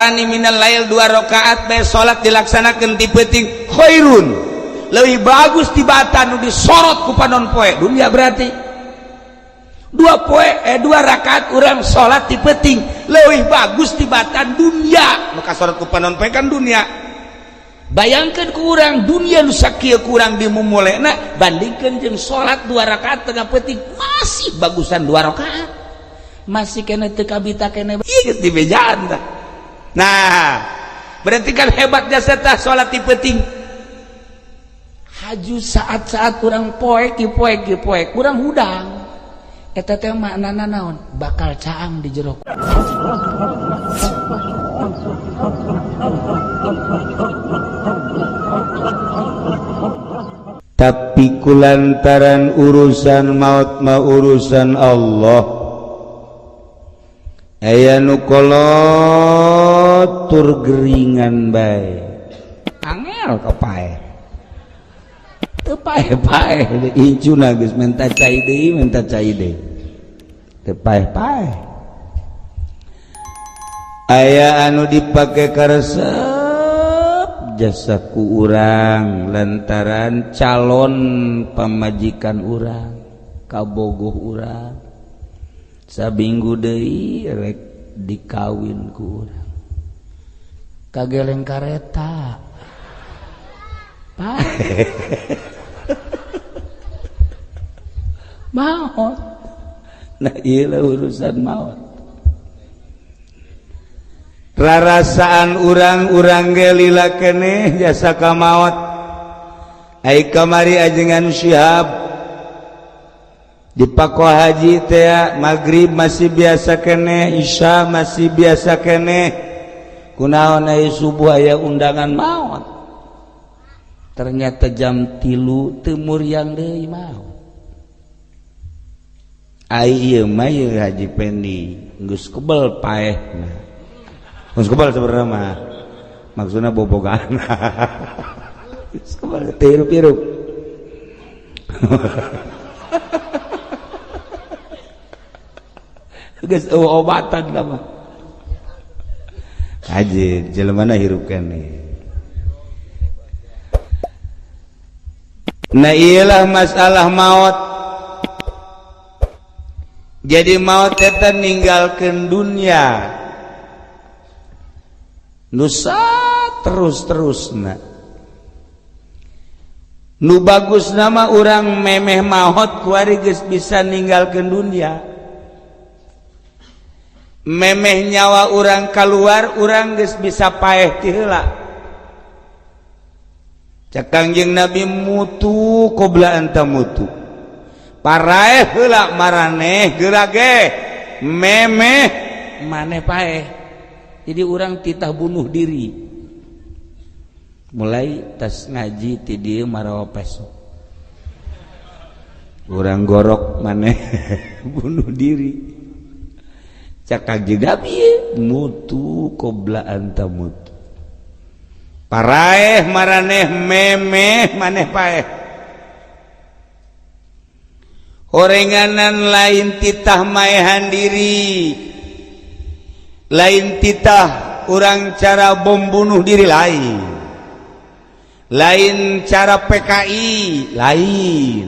Minal lail dua rakaat bae salat dilaksanakeun ti peuting khairun leuwih bagus tibatan nu disorot ku panon poe dunia. Berarti dua poe dua rakaat urang salat ti peuting leuwih bagus tibatan dunia nu kasorot ku panon poe kan dunia. Bayangkan ku urang dunia nu sakieu kurang dimumulena, bandingkeun jeung salat dua rakaat tengah peuting, masih bagusan dua rakaat, masih kena teu kabita kene ieu geus dibejaan tah. Nah, berarti kan hebat jasa tah salat ti peuting. Haju saat-saat urang poek poek poek urang hudang eta teh maknana naon? Bakal caang di jero. Tapi kulantaran urusan maut mah urusan Allah, aya nu kolot tur geringan bae angel ka paeh teu paeh-paeh, incuna geus menta cai deui, menta cai deui, teu paeh-paeh. Aya anu dipake karesep jasa ku urang lantaran calon pamajikan urang kabogoh urang, sabinggu deui rek dikawin ku urang, kageleng kareta paeh maot. Nah, ieu urusan maot. Rarasaan urang-urang ge lila keneh jasa ka maot. Ai kamari ajengan Syihab di Pako Haji teh maghrib masih biasa keneh, isya masih biasa keneh, kunaon ai subuh aya undangan maot? Ternyata jam 3 teu muriang deui maot. Ai ieu mah ieu Haji Pendi geus kebel paehna, geus kebel sebenarnya mah maksudna bobogaan geus kebel teu hirup-hirup. Geus obatan mah haji jelema na hirup keneh. Nah, iyalah masalah maut. Jadi maut eta ninggalkeun dunia nusa terus-terusna. Nu bagus nama urang memeh maot kuari geus bisa ninggalkeun dunia, memeh nyawa urang keluar urang geus bisa paeh ti heula. Cek Kangjeng Nabi, mutu qabla an tamutu, paraeh heula maraneh geura ge memeh maneh paeh. Jadi urang titah bunuh diri mulai tas ngaji ti dieu marawa peso urang gorok maneh bunuh diri. Cek Kangjeng Nabi, mutu qabla an tamutu, paraeh maraneh memeh maneh paeh. Horenganan lain titah maehan diri, lain titah urang cara bom bunuh diri, lain, lain cara PKI, lain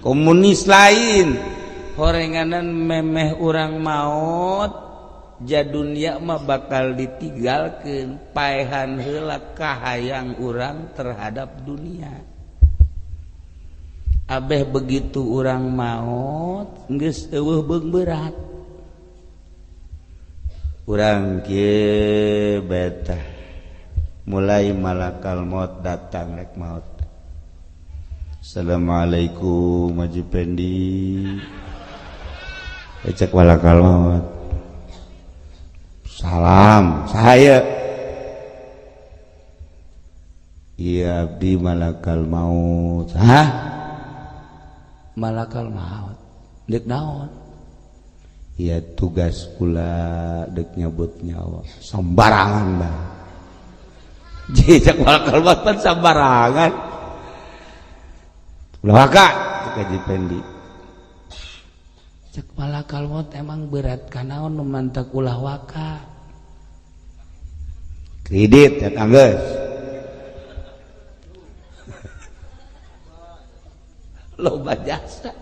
komunis, lain. Horenganan memeh urang maot ja dunia mah bakal ditinggalkeun, paehan heula kahayang urang terhadap dunia. Abeh begitu urang maot geus eueuh beung berat urang kieu betah, mulai malakal maut datang rek maot. Assalamualaikum Haji Pendi. Cek malakal maut, salam saya iya abdi malakal maut. Hah, malakal maut dek naon? Iya tugas kula dek nyabut nyawa sembarangan bang. Cek malakal maut pan sembarangan ulah waka. Cek Haji Pendi, cek malakal maut emang berat kanaon nu mantak ulah waka. Kredit ya tangges. Loba jasa.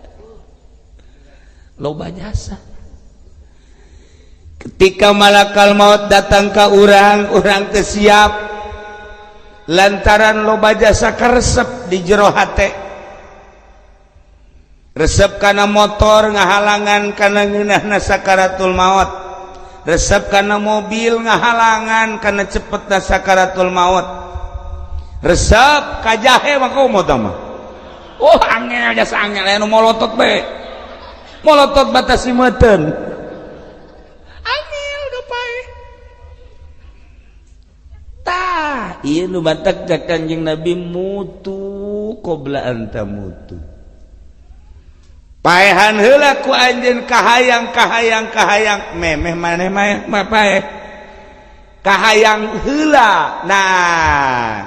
Loba jasa. Ketika malakal maut datang ke urang, urang teu siap. Lantaran loba jasa karesep di jero hate. Resep kana motor ngahalangan kana ngeunahna sakaratul maut. Resep kana mobil ngahalangan kana cepetna sakaratul maut. Resep ka jahe mah komo tah mah. Oh angel jasa angel aya nu molotot bae. Molotot batasi meuteun. Angel udah pae. Tah, ieu nu batak ka Kanjeng Nabi mutu qabla an tamutu. Paehan heula ku anjeun kahayang kahayang kahayang memeh maneh mah paeh. Kahayang heula. Nah,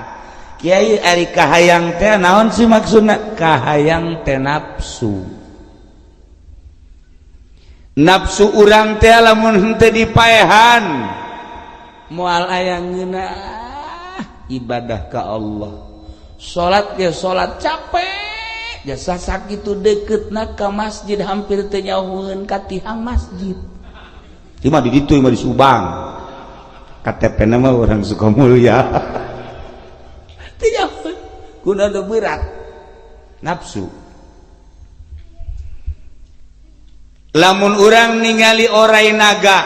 kiai ari kahayang teh naon sih maksudna? Kahayang teh nafsu. Nafsu urang teh lamun henteu dipaehan moal aya ngeunah ibadah ka Allah. Salat ge salat capek. Jasa sakitu deketna ka masjid hampir teu nyauheun ka tihang masjid. Ieu mah di ditu ieu mah di Subang. KTP na mah urang Sukamulya. Teu nyauheun kuna nu berat. Nafsu. Lamun urang ningali orai naga.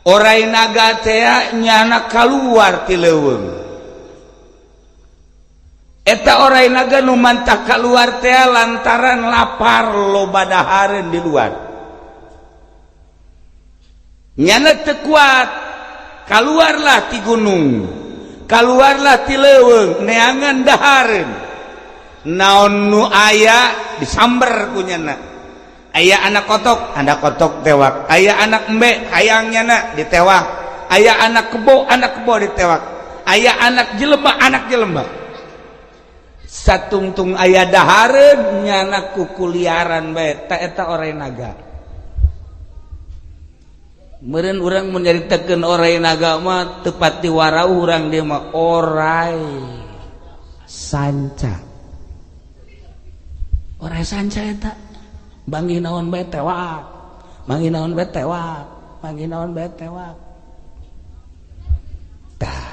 Orai naga teh nyana kaluar ti leuweung. Eta orai naga nu mantah kaluar teh lantaran lapar loba dahareun di luar. Nyana teu kuat, kaluarlah ti gunung, kaluarlah ti leuweung, neangan dahareun. Naon nu aya disamber ku nyana. Aya anak kotok tewak. Aya anak embe, hayang nyana ditewak. Aya anak kebo ditewak. Aya anak jelema, anak jelema. Satungtung aya dahareun nyana kukuliaran bae ta eta orai naga. Meureun urang mun nyaritakeun orai naga mah teu pati warau urang dieu mah orai sanca. Orai sanca eta banggih naon bae tewak. Manggih naon bae tewak, manggih naon bae tewak. Tah.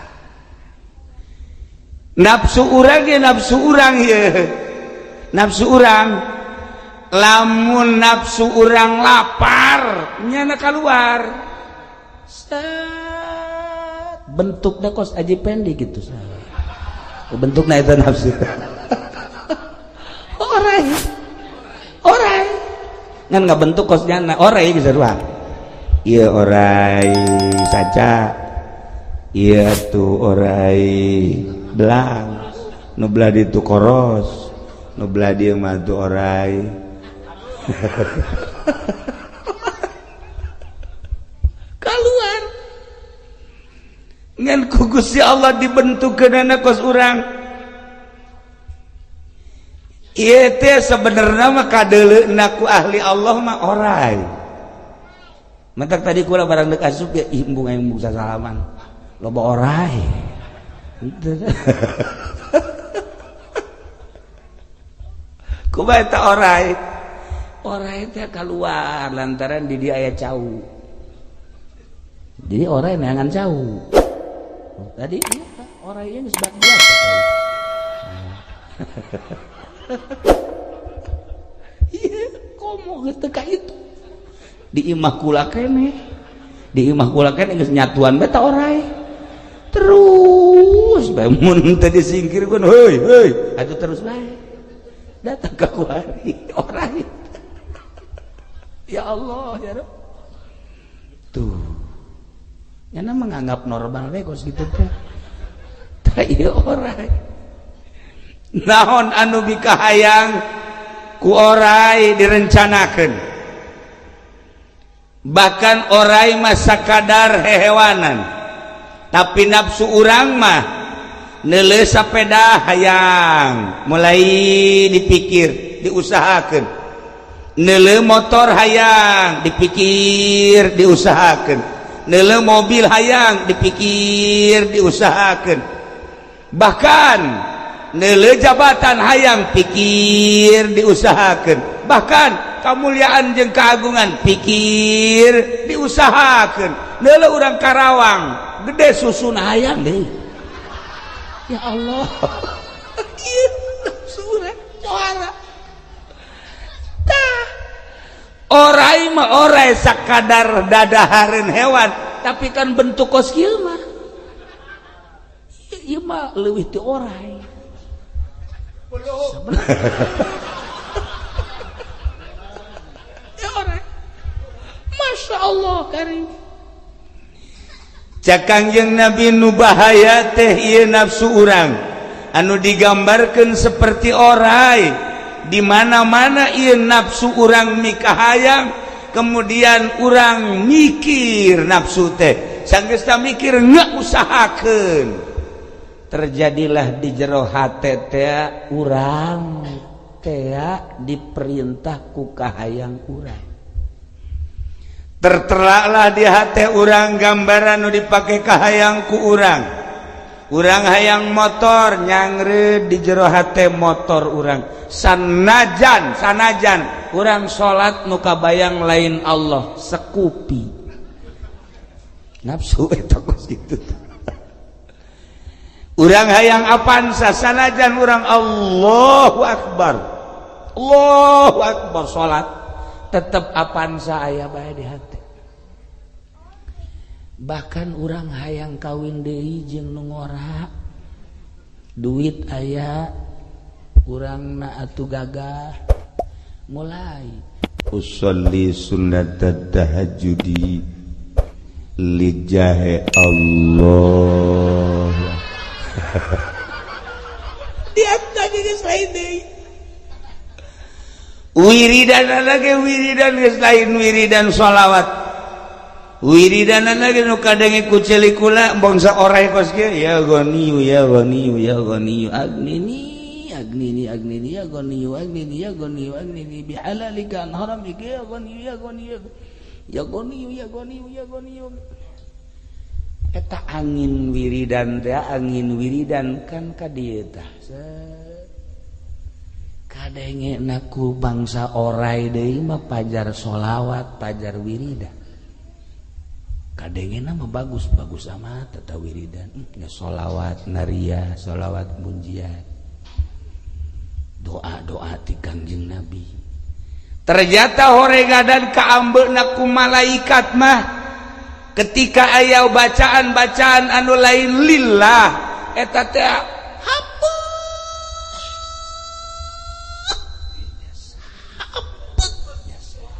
Nafsu urang ge nafsu urang ye. Nafsu urang lamun nafsu urang lapar nyana keluar. Set bentukna kos Aji Pendi gitu. Bentukna eta nafsu. Orai. Orai. Ngan ngabentuk kos nyana orai geus sarua. Ieu orai saca. Ieu tuh orai belang, nu belah ditu koros, nu belah dieu mah tuh orai. Keluar ngan ku Gusti Allah dibentukkeunana kos urang. Ieu teh sebenarnya mah kadeuleuna ku ahli Allah mah orai. Mentak tadi kula barang deuk asup ya ih embung aing embung sasalaman. Loba orai. Kumaha eta orai? Orai teh keluar lantaran di dia aya cau. Jadi orai neangan cau. Oh, tadi iya, orai geus bak biasa cau. Iya, komo geus teu ka itu. Di imah kula keneh. Di imah kula keneh geus nyatuan bae ta orai. Terus bae mun teu disingkirkeun, heuy heuy, atuh terus bae. Datang ka kuari orai. Ya Allah, ya Rabb. Tuh. Nyana menganggap normal we kos kitu teh. Tah ieu orai. Naon anu bikahayang ku orai direncanakeun. Bahkan orai mah sakadar hehewanan. Tapi nafsu urang mah neuleuh sapeda hayang, mulai dipikir, diusahakeun. Neuleuh motor hayang, dipikir, diusahakeun. Neuleu mobil hayang, dipikir, diusahakan. Bahkan neuleu jabatan hayang, pikir, diusahakan. Bahkan kemuliaan jeung keagungan, pikir, diusahakan. Neuleu urang Karawang gede susun, hayang deh. Ya Allah, ieu nafsu urang. Tah, orai mah orai sakadar dadahareun hewan, tapi kan bentuk kos kieu mah, ieu mah leuwih ti orai. Ya orai, Masya Allah karim. Cak Kangjeng Nabi, nu bahaya teh ieu nafsu urang anu digambarkan seperti orai. Di mana-mana ieu nafsu urang mikahayang, kemudian urang mikir, nafsu teh sanggeus mikir, nggak usahakeun, terjadilah di jero hate teh urang teh diperintah ku kahayang urang. Terteralah di hati urang gambaran nu dipake kahayang ku urang. Urang hayang motor, nyangre di jero hate motor urang. Sanajan, sanajan urang salat nu kabayang lain Allah, sekupi nafsu eta kos kitu. Urang hayang Avanza, sanajan urang Allahu Akbar, Allahu Akbar salat, tetep Avanza aya bae di hati. Bahkan urang hayang kawin deui jeung nu ngora, duit aya, urang na atuh gagah, mulai usolli sunnat tahajjudi lijahe Allah. Dia tadi geus lain deui wiridan lagi, wiridan geus lain wiridan sholawat, wiridan lagi nu kadenge ku ceuli kula bangsa orai kos kieu, ya ghaniyu, ya ghaniyu, ya ghaniyu agnini, agnini, agnini, ya ghaniyu, agnini, ya ghaniyu, agnini bihalalika an haramika, ya ghaniyu, ya ghaniyu, ya ghaniyu, ya ghaniyu, ya ghaniyu. Eta angin wiridan teh, angin wiridan kan ka dieu tah kadenge ku bangsa orai deui mah, pajar sholawat, pajar wiridan. Kadenge mah bagus bagus amat eta wiridan ya, sholawat naria, sholawat munjiat, doa-doa ti Kangjeng Nabi. Ternyata horega dan kaambeuna ku malaikat mah ketika aya bacaan-bacaan anu lain lillah, eta teh hapek hapek.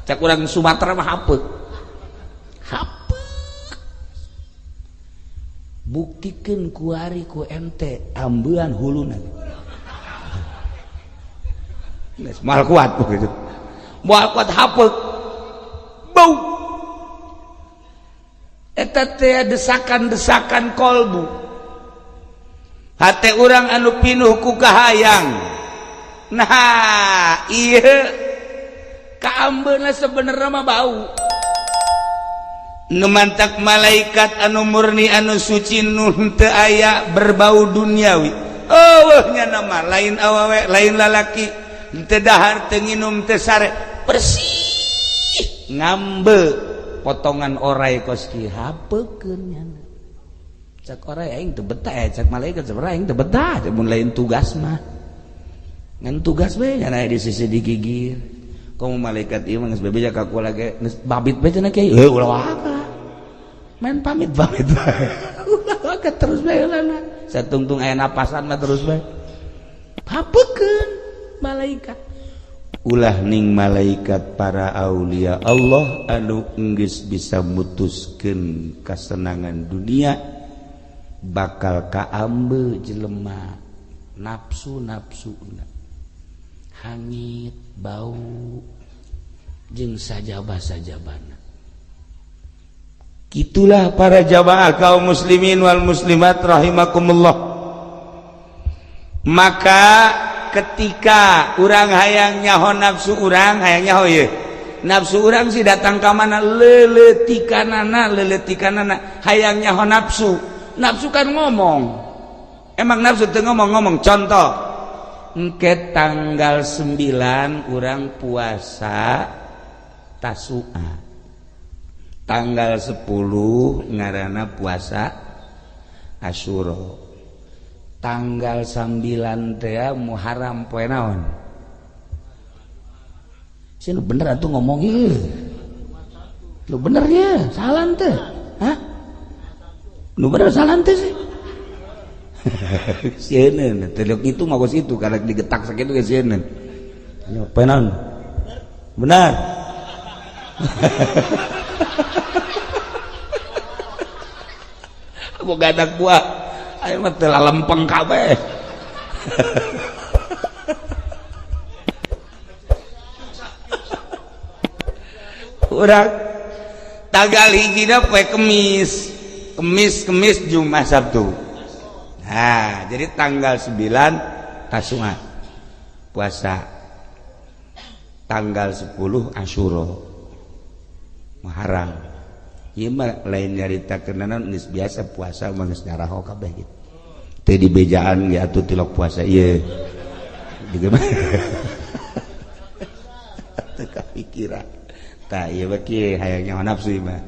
Cak urang Sumatera mah hapek hapek. Buktikeun kuari ku ente ambean huluna. Geus moal kuat begitu, moal kuat, hapek bau. Eta teh desakan-desakan kolbu hate urang anu pinuh ku kahayang. Nah, ieu kaambeuna sebenarnya mah bau. Nu mantak malaikat anu murni, anu suci, nu teu aya berbau duniawi. Oh, nya nama lain awewe, lain lalaki, teu dahar, teu nginum, teu sare, bersih. Ngambe potongan orai kos kieu, hapekeun nyana. Cak orai, aing teu betah ya. Cak malaikat, sebenarnya aing teu betah mun lain tugas mah, ngan tugas we nyana di sisi digigir. Komo malaikat ieu mah geus bebeja ka kula ge, geus babit bae cenah, kiai. Heuh, ulah waka main pamit pamit bae, ulah waka, terus bae lana satungtung aya napasan mah terus bae. Hapekeun malaikat. Ulah ning malaikat, para aulia Allah anu enggeus bisa mutuskeun kasenangan dunia, bakal kaambe jelema nafsu nafsu hangit bau jeung sajaba sajabana. Itulah para jamaah kaum muslimin wal muslimat rahimakumullah. Maka ketika urang hayang nyaho nafsu urang, hayang nyaho ye, Nafsu urang sih datang ka mana, leuletikanana leuletikanana, hayang nyaho nafsu. Nafsu kan ngomong. Emang nafsu teu ngomong-ngomong? Contoh, engke tanggal 9 urang puasa Tasua, tanggal 10 ngaranna puasa Asyura, tanggal 9 teh Muharram. Poe naon sih? Nu bener atuh ngomong ieu. Nu bener ya, salah teh? Hah, nu bener salah teh sih? Sieun teh itu mah kos itu karena digetak sakitu ge sieun. Poe naon benar? Boga anak buah ayo mah teu lalempeng kabeh. Urang tanggal hijina poe Kemis, Kemis, Kemis, Jumat, Sabtu. Nah, jadi tanggal 9 Tasua puasa, tanggal 10 Asyura, Muharram. Ieu mah lain nyarita kenaon, geus biasa puasa mah geus nyaraho kabeh gitu. Teu dibejaan ge atuh tilok puasa ieu. Gitu mah. Teu kapikiran. Tah ieu mah kieu hayang nyaho nafsu ieu mah.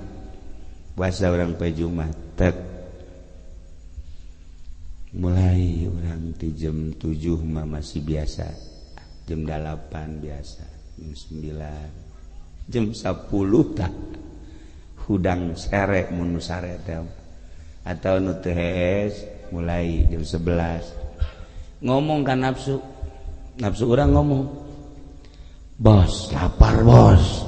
Puasa urang poe Jumat tek. Mulai urang ti jam 7 mah masih biasa. Jam 8 biasa, jam 9, jam 10 tah. Hudang sere mun sare teh atau nu teu hees mulai jam 11 ngomong kan nafsu. Nafsu urang ngomong, bos lapar bos.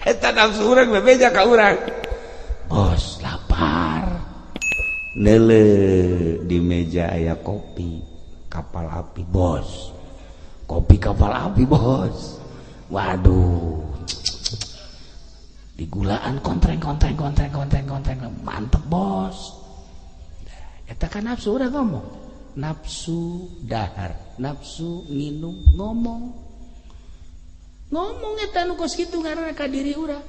Eta nafsu urang bebeja ka urang, bos lapar. Neule di meja aya kopi kapal api bos, kopi kapal api bos. Waduh, digulaan kontreng kontreng kontreng kontreng kontreng, mantep bos. Eta kan nafsu udah ngomong, nafsu dahar, nafsu nginum ngomong, ngomong eta nu kos kitu ngaranna ka diri urang.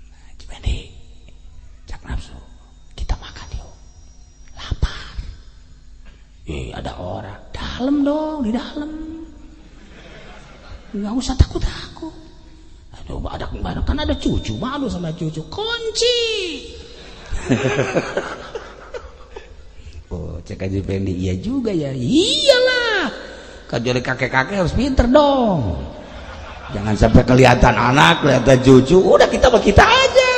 Nah, Cipendi, cak nafsu, kita makan yuk, lapar. Ada orang, dalam dong, di dalam. Nggak usah takut-takut. Aduh, ada kan ada cucu, malu sama cucu. Kunci. Oh, cek aja Fendi, iya juga ya. Iyalah. Kan jadi kakek-kakek harus pinter dong. Jangan sampai kelihatan anak, kelihatan cucu. Udah kita mah kita aja.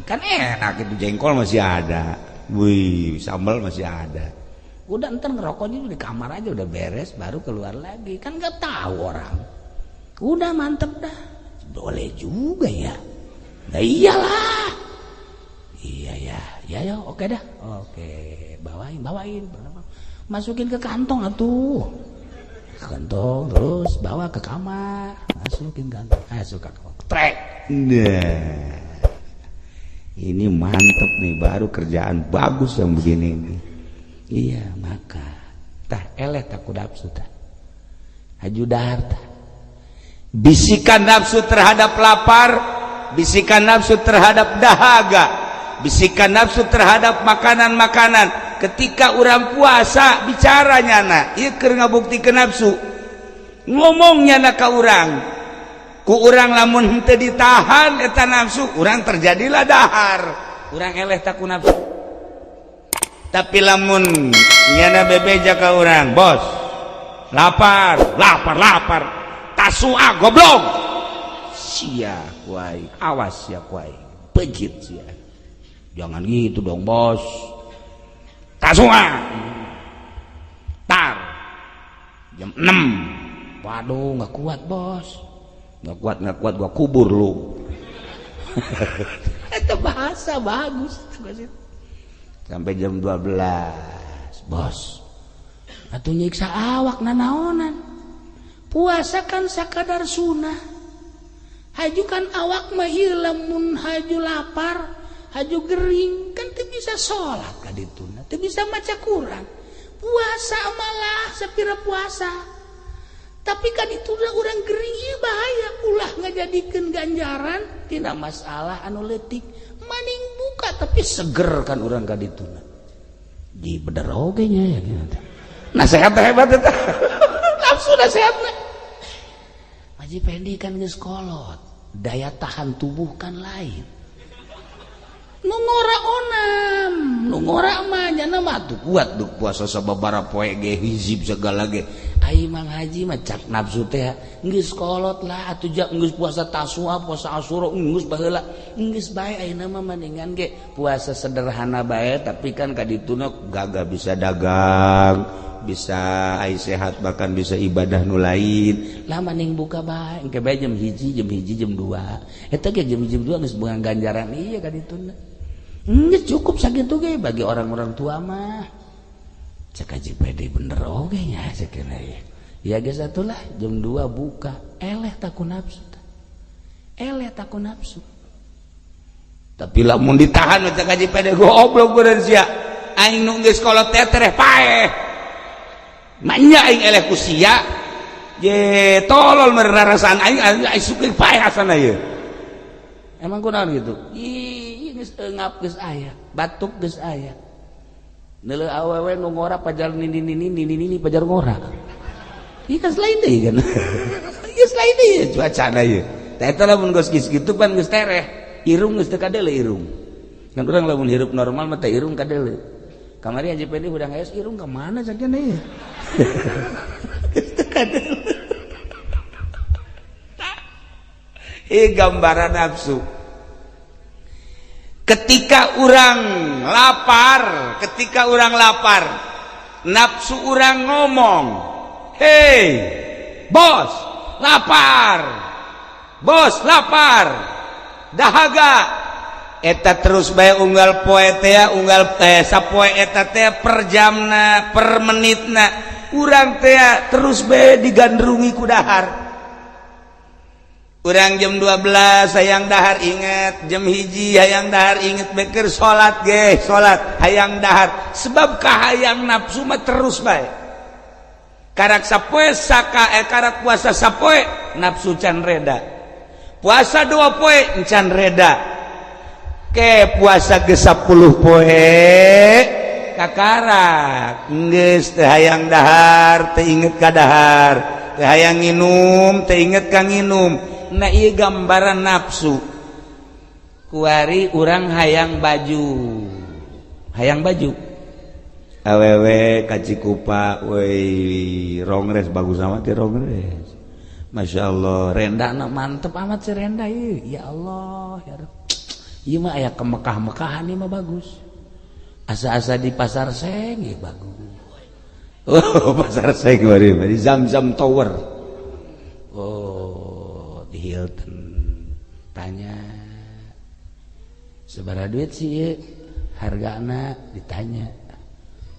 Kan enak itu, jengkol masih ada. Wih, sambal masih ada. Udah ntar ngerokoknya di kamar aja udah beres baru keluar lagi, kan nggak tahu orang. Udah mantep dah. Boleh juga ya. Nah iyalah. Iya ya, ya ya oke dah. Oke, bawain, bawain. Masukin ke kantong atuh. Kantong terus bawa ke kamar, masukin kantong. Masuk ke kantong. Trek. Nah. Ini mantep nih, baru kerjaan bagus yang begini ini. Iya, maka tah eleh tak nafsu tah. Haju dahar tah. Bisikan nafsu terhadap lapar, bisikan nafsu terhadap dahaga, bisikan nafsu terhadap makanan-makanan. Ketika orang puasa bicaranya na, ieu keur ngabuktikeun nafsu. Ngomongnya na ka urang. Ku urang lamun henteu ditahan eta nafsu, urang terjadilah dahar. Urang eleh tak ku nafsu. Tapi lamun nyana bebeja ka urang, bos lapar, lapar, lapar, tasua goblok, sia kuai, awas sia kuai, pejit sia. Jangan gitu dong bos, tasua, tar jam 6, waduh nggak kuat bos, nggak kuat, nggak kuat, gua kubur lu. Itu bahasa bagus. Sampai jam 12, bos. Atuh nyiksa awak nanaonan. Puasa kan sakadar sunah. Haju kan awak mah lamun haju lapar, haju gering, kan teu bisa salat ka dituna, teu bisa maca Quran. Puasa malah sapira puasa. Tapi kan itu udah orang gering, ieu bahaya. Ulah ngajadikeun ganjaran tina masalah anu leutik. Maning buka tapi seger kan urang ka dituna. Di bener oge nya ya gitu. Nasehat hebat eta. Nafsu nasehatna. Haji Pendi kan geus kolot, daya tahan tubuh kan lain. Nu ngora onam, nu ngora mah nyana mah tuh kuat tuh puasa sababaraha poe ge, hizib segala ge. Ai Mang Haji mah cak nafsu teh geus kolot lah atuh, jak geus puasa Tasua, puasa Asyura geus baheula, geus bae ayeuna mah mendingan ge puasa sederhana bae, tapi kan kadituna gagah bisa dagang, bisa ai sehat, bahkan bisa ibadah nu lain lah. Mending buka bae engke bae jam 1, jam 1, jam 2 eta ge, jam 1, jam 2 geus beunang ganjaran. Iya, kadituna geus cukup sakitu ge bagi orang-orang tua mah. Cek Haji Pede, bener oge nya cek ya. Ya geus atulah jam 2 buka, eleh ta ku nafsu, eleh ta ku nafsu. Tapi lamun ditahan, cek Haji Pede, goblok beureun sia. Aing nu geus kolot teh tereh paeh. Manya aing eleh ku sia. Je tolol merarasaan aing, aing suka paeh asana ieu. Emang kunaon gitu? Ih, geus eungap geus aya, batuk geus aya. Neuleuh awewe nu ngora pajar nini nini nini nini pajar ngora. Ieu kan lain deui kan. Geus lain deui cuacana ieu. Tah eta lamun geus kitu pan geus tereh, irung geus teu kadele irung. Kan urang lamun hirup normal mah teh irung kadele. Kamari Haji Pendi hudang geus irung ka mana sakieu ieu? Geus teu kadele. Ieu gambaran nafsu. Ketika orang lapar, ketika orang lapar, nafsu orang ngomong, "Hei bos, lapar, bos, lapar, dahaga." Eta terus bae unggal poe teh, unggal sapoe eta teh, per jamna, per menitna, urang teh terus bae digandrungi ku dahar. Urang jam 12 hayang dahar inget, jam 1 hayang dahar inget, beker salat ge salat hayang dahar, sebab kahayang nafsu mah terus bae. Karak sapoe saka karak puasa sapoe nafsu can reda, puasa 2 poe can reda, ke puasa ke 10 poe kakarak geus teu hayang dahar, teu inget ka dahar, teu hayang nginum, teu inget ka nginum. Nah, ieu gambaran nafsu. Kuari urang hayang baju, hayang baju awewe ka Cikupa, woi, rongres bagus amat ya rongres, Masya Allah, rendana mantep amat si renda ieu. Ya Allah ya Rabb, ieu mah aya kemekah-mekahan, ieu mah bagus. Asa-asa di Pasar Seng ya bagus. Oh, Pasar Seng di Zam-Zam Tower. Oh, di Hilton. Tanya sabaraha duit sih ieu hargana, ditanya.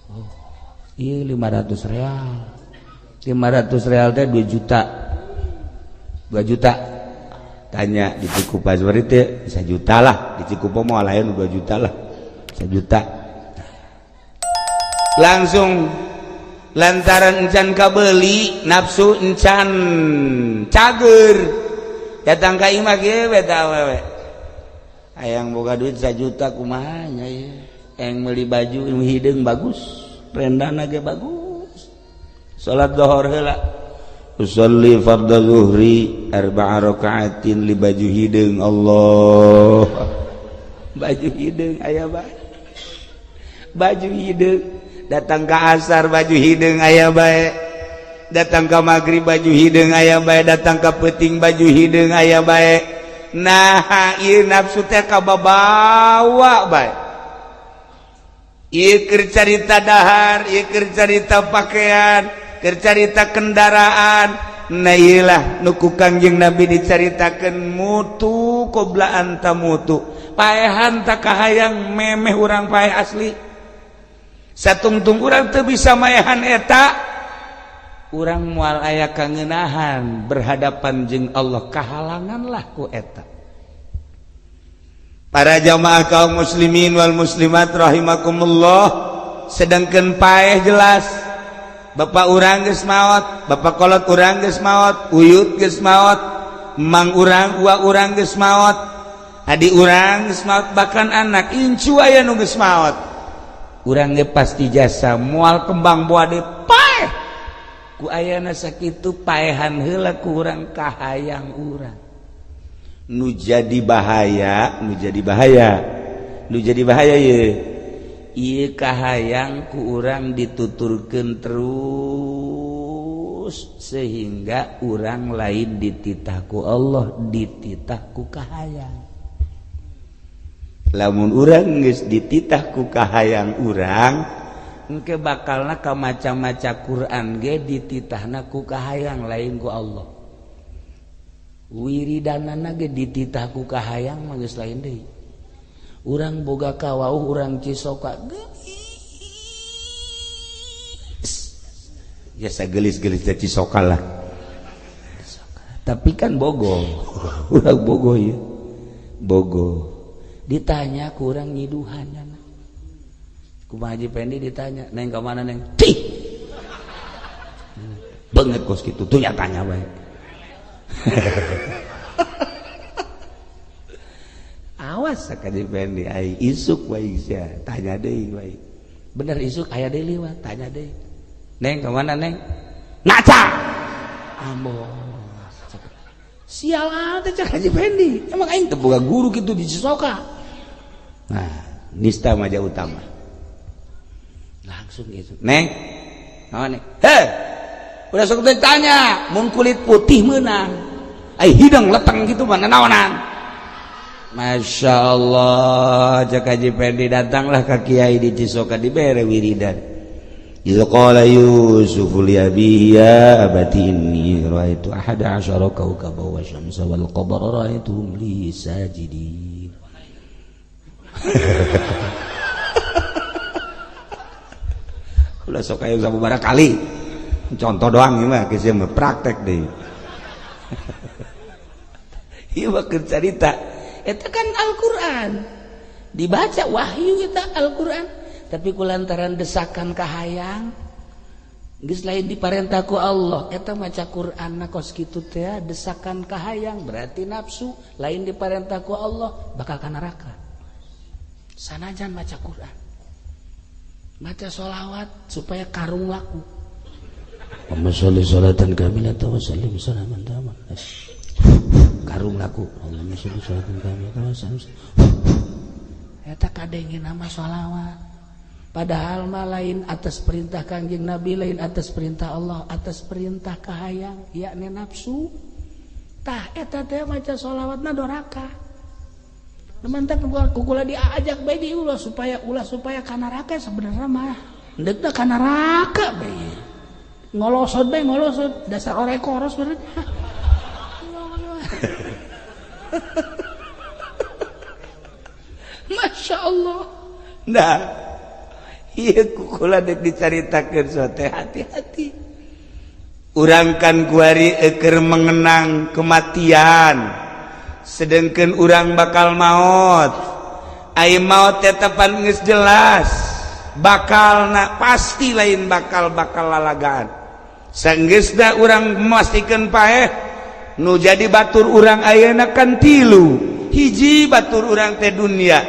Oh iya, 500 real. 500 real teh 2 juta, 2 juta. Tanya di Cikupa seperti itu bisa juta lah, di Cikupa mau lain 2 juta lah, sejuta langsung. Lantaran encan kabeli, nafsu encan cager, datang ka imah kieu beta awewe, hayang boga duit 1 juta kumaha nya ya, yang beli baju hideung bagus, rendana ge bagus. Salat zuhur heula, usolli fardhu zuhri arba'a rakaatin li baju hideung. Allah, baju hideung aya bae, baju hideung. Datang ke asar baju hideung aya bae, datang ke maghrib baju hideung aya bae, datang ke peuting baju hideung aya bae. Nah, ieu nafsu teh kababawa bae. Ieu keur carita dahar, ieu keur carita pakaian, keur carita kendaraan. Nah, ieu lah nu ku Kangjeng Nabi dicaritakeun mutu qabla an tamutu. Paehan tak kahayang memeh urang paeh asli. Satungtung urang teu bisa maehan eta, urang moal aya kangenahan berhadapan jeung Allah, kahalangan lah ku eta. Para jamaah kaum muslimin wal muslimat rahimakumullah, sedangkan paeh jelas. Bapak urang geus maot, bapak kolot urang geus maot, uyut geus maot, mang urang, uwa urang geus maot, adi urang geus maot, bahkan anak incu aya nu geus maot. Urang ge pasti jasa moal kembang buah deui paeh. Ku ayana sakitu paehan heula ku urang kahayang urang. Nu jadi bahaya, nu jadi bahaya. Nu jadi bahaya ye. Ieu kahayang ku urang dituturkeun terus sehingga urang lain dititah ku Allah, dititah ku kahayang. Lamun urang geus dititah ku kahayang urang, engke bakalna ka maca-maca Quran ge dititahna ku kahayang lain ku Allah. Wiridanana ge dititah ku kahayang mah geus lain deui. Urang boga kawauh urang Cisoka geulis. Biasa gelis-gelis teh Cisoka lah. Tapi kan bogo. Urang bogo ya. Bogo. Ditanya kurang nyiduhan. Kumaha Haji Pendi ditanya, "Neng ka mana neng?" Cih. Banget kos kitu tuh tanya bae. Awas Haji Pendi ai isuk wae sia, tanya deui wae. Bener isuk aya deui liwat, tanya deui. Neng ka mana neng? Ngaca. Ambos. Sial teh cek Haji Pendi. Emang aing teu boga guru kitu di Cisoka. Nah, nista maja utama. Langsung gitu. Neng, naon neng? Heh. Udah sok tanya, mun kulit putih meunang. Ai hidung leteng gitu mah naonan. Masya Allah, cek Haji Pendi datanglah ke kiai di Cisoka dibere wiridan. Idza qala Yusuf li abihi ya abati inni ra'aitu ahada asyara kawkaban wa syamsa wal qamara ra'aituhum li sajidin. Ulah sok aya sababaraha kali. Contoh doang ieu mah geus mah praktek deui. Ieu mah keur carita. Eta kan Al-Qur'an. Dibaca wahyu eta Al-Qur'an, tapi kulantaran desakan kahayang geus lain diparentah ku Allah. Eta maca Qur'an kos kitu teh desakan kahayang berarti nafsu, lain diparentah ku Allah bakal ka neraka. Sanajan maca Qur'an, maca sholawat supaya karung laku. Allahumma sholli sholatan kamilatan wa sallim salaman taman. Karung laku. Allahumma sholli sholatan kamilatan wa sallim. Eta kadengin nama sholawat. Padahal mah lain atas perintah Kangjeng Nabi, lain atas perintah Allah, atas perintah kahayang, yakni nafsu. Tah eta teh maca sholawatna doraka. Mantap kukula diajak bae di ulah supaya ka neraka sebenarnya mah. Endekna ka neraka bae. Ngolosot bae ngolosot, dasar orek koros bener. Masya Allah. Nah, ieu kukula dek dicaritakeun sote hati-hati. Urang kan kuari eker mengenang kematian. Sedangkan urang bakal maot. Ai maot tetepan geus jelas. Bakalna pasti lain bakal lalagaan. Sanggeusna urang memastikan paeh nu jadi batur urang ayeuna kan tilu. Hiji batur urang teh dunia.